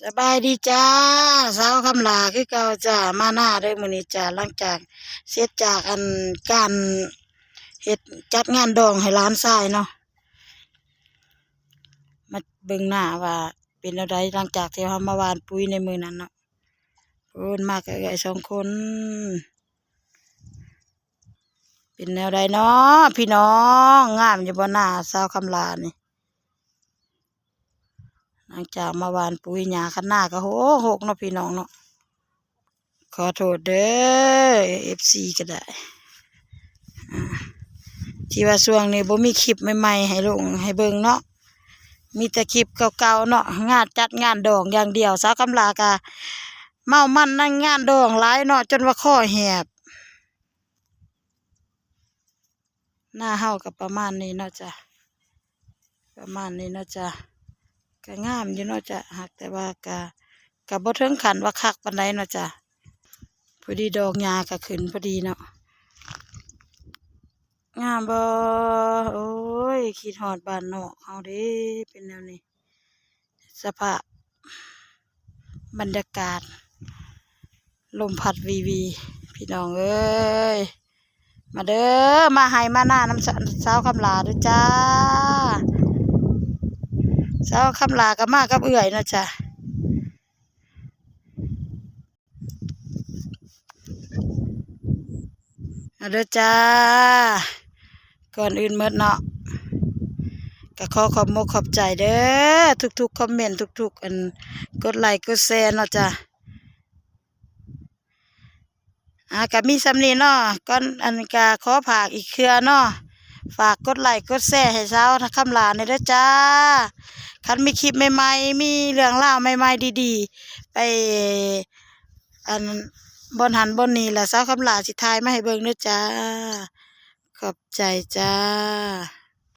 ສະບາຍດີຈ້າ ສາວຄຳຫຼ້າຄືເກົ່າຈ້າ ມານາເດີມື້ນີ້ຈ້າ ຫຼັງຈາກເສັດຈາກອັນການເຮັດຈັດງານດອງໃຫ້ຫຼານຊາຍເນາະ ມາເບິ່ງນາວ່າເປັນແນວໃດ ຫຼັງຈາກທີ່ເຮົາມາຫວ່ານປຸ໋ຍໃນມື້ນັ້ນເນາະ ໂອ້ ມາກັບເອື້ອຍສອງຄົນ. ເປັນແນວໃດເນາະພີ່ນ້ອງ ງາມຢູ່ບໍ່ນາສາວຄຳຫຼ້ານີ້ ຫຼັງຈາກມາຫວ່ານປຸ໋ຍຫຍ້າ ຄັນນາກໍໂຮກໆເນາະພີ່ນ້ອງເນາະ ຂໍໂທດເດີ ເອັຟຊີ ກໍໄດ້ ອ່າ ທີ່ວ່າຊ່ວງນີ້ບໍ່ມີຄລິບໃໝ່ໆໃຫ້ລົງໃຫ້ເບິ່ງເນາະ ມີແຕ່ຄລິບເກົ່າໆເນາະ ງານຈັດງານດອງຢ່າງດຽວ ສາວຄຳຫຼ້າກໍເມົາມັນໃນງານດອງຫຼາຍເນາະ ຈົນວ່າຄໍແຫບ. ນາເຮົາກໍປະມານນີ້ເນາະຈ້າ ປະມານນີ້ເນາະຈ້າ ກໍງາມຢູ່ເນາະຈ້າ ຫາກແຕ່ວ່າກໍ ກໍບໍ່ເຖິງຂັ້ນວ່າຄັກປານໃດເນາະຈ້າ ພໍດີດອກຫຍ້າກໍຂຶ້ນພໍດີເນາະ ງາມບໍ່ ໂອ້ຍ ຄິດຮອດບ້ານນອກເຮົາເດ້ ເປັນແນວນີ້. ສະພາບບັນຍາກາດ ລົມພັດວີໆ ພີ່ນ້ອງເອີຍ ມາເດີ ມາໄຮ່ມານານຳສາວຄຳຫຼ້າເດີຈ້າ ສາວຄຳຫຼ້າກໍມາກັບເອື້ອຍເນາະຈ້າ ເອົາເດີຈ້າ ກ່ອນອື່ນໝົດເນາະ ກໍຂໍຂອບມົກຂອບໃຈເດີ ທຸກໆຄອມເມັນ ທຸກໆອັນ ກົດໄລກົດແຊເນາະຈ້າ ອ່າ ກໍມີສ່ຳນີ້ເນາະ ກ່ອນ ອັນ ກໍຂໍຝາກອີກເທື່ອເນາະ ຝາກກົດໄລກົດແຊໃຫ້ສາວຄຳຫຼ້າແດ່ເດີຈ້າ ຄັນມີຄລິບໃໝ່ໆ ມີເລື່ອງລາວໃໝ່ໆ ດີໆ ໄປ ອັນ ບ່ອນຫັ້ນບ່ອນນີ້ລະ ສາວຄຳຫຼ້າຊິຖ່າຍມາໃຫ້ເບິ່ງເດີຈ້າ ຂອບໃຈຈ້າ.